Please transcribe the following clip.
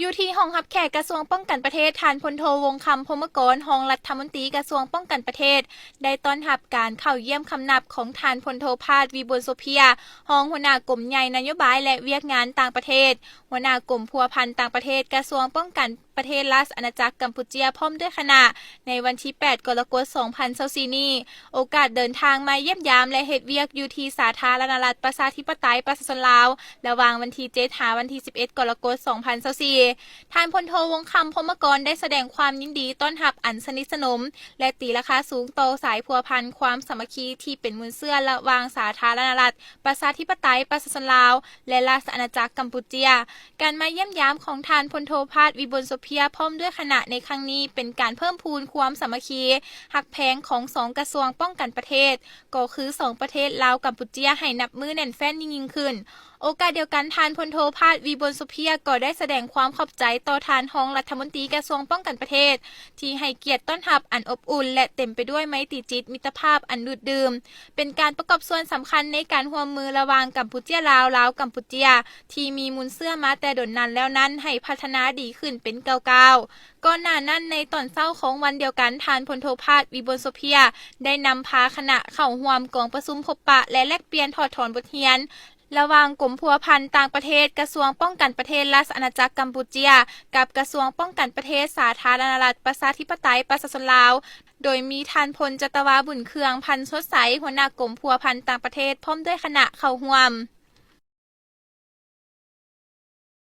ຢູ່ທີ່ຫ້ອງຮັບແຂກກະຊວງປ້ອງກັນປະເທດ, ທ່ານພົນໂທ ວົງຄຳ ພົມມະກອນ ຮອງລັດຖະມົນຕີກະຊວງປ້ອງກັນປະເທດ ໄດ້ຕ້ອນຮັບການເຂົ້າຢ້ຽມຄຳນັບຂອງທ່ານພົນໂທພັດ ວິບົນໂຊເພຍ ຮອງຫົວໜ້າກົມໃຫຍ່ນະໂຍບາຍ ແລະ ວຽກງານຕ່າງປະເທດ, ຫົວໜ້າກົມພົວພັນຕ່າງປະເທດ ກະຊວງປ້ອງກັນປະເທດລາຊະອານາຈັກກຳປູເຈຍ ພ້ອມດ້ວຍຄະນະ ໃນວັນທີແປດ ກໍລະກົດ ສອງພັນຊາວສີ່ນີ້. ໂອກາດເດີນທາງມາຢ້ຽມຢາມ ແລະ ເຮັດວຽກຢູ່ທີ່ສາທາລະນະລັດ ປະຊາທິປະໄຕ ປະຊາຊົນລາວ ລະຫວ່າງວັນທີເຈັດ ຫາວັນທີສິບເອັດ ກໍລະກົດ ສອງພັນຊາວສີ່. ທ່ານພົນໂທ ວົງຄຳ ພົມມະກອນ ໄດ້ສະແດງຄວາມຍິນດີຕ້ອນຮັບອັນສະໜິດສະໜົມ ແລະ ຕີລາຄາສູງຕໍ່ສາຍພົວພັນຄວາມສາມັກຄີທີ່ເປັນມູນເຊື້ອລະຫວ່າງສາທາລະນະລັດ ປະຊາທິປະໄຕ ປະຊາຊົນລາວ ແລະ ລາຊະອານາຈັກກຳປູເຈຍ. ການມາຢ້ຽມຢາມຂອງທ່ານພົນໂທພັດ ວິບົນໂຊເພຍ ພ້ອມດ້ວຍຄະນະໃນຄັ້ງນີ້ ເປັນການເພີ່ມພູນຄວາມສາມັກຄີຮັກແພງຂອງສອງກະຊວງປ້ອງກັນປະເທດ ກໍຄືສອງປະເທດລາວ-ກຳປູເຈຍ ໃຫ້ນັບມື້ແໜ້ນແຟ້ນຍິ່ງໆຂຶ້ນ. ໂອກາດດຽວກັນ, ທ່ານພົນໂທພັດ ວິບົນໂຊເພຍ ກໍໄດ້ສະແດງຄວາມຂອບໃຈຕໍ່ທ່ານຮອງລັດຖະມົນຕີກະຊວງປ້ອງກັນປະເທດ ທີ່ໃຫ້ກຽດຕ້ອນຮັບອັນອົບອຸ່ນ ແລະ ເຕັມໄປດ້ວຍໄມຕີຈິດມິດຕະພາບອັນດູດດື່ມ, ເປັນການປະກອບສ່ວນສຳຄັນໃນການຮ່ວມມືລະຫວ່າງກຳປູເຈຍ-ລາວ, ລາວ-ກຳປູເຈຍ ທີ່ມີມູນເຊື້ອມາແຕ່ດົນນານແລ້ວນັ້ນ ໃຫ້ພັດທະນາດີຂຶ້ນເປັນກ້າວໆ. ກ່ອນໜ້ານັ້ນ, ໃນຕອນເຊົ້າຂອງວັນດຽວກັນ, ທ່ານພົນໂທພັດ ວິບົນໂຊເພຍ ໄດ້ນຳພາຄະນະເຂົ້າຮ່ວມກອງປະຊຸມພົບປະ ແລະ ແລກປ່ຽນຖອດຖອນບົດຮຽນ ລະຫວ່າງກົມພົວພັນຕ່າງປະເທດ ກະຊວງປ້ອງກັນປະເທດລາຊະອານາຈັກກຳປູເຈຍ ກັບກະຊວງປ້ອງກັນປະເທດສາທາລະນະລັດ ປະຊາທິປະໄຕ ປະຊາຊົນລາວ ໂດຍມີທ່ານພົນຈັດຕະວາ ບຸນເຄືອງ ພັນສົດໃສ ຫົວໜ້າກົມພົວພັນຕ່າງປະເທດ ພ້ອມດ້ວຍຄະນະເຂົ້າຮ່ວມ.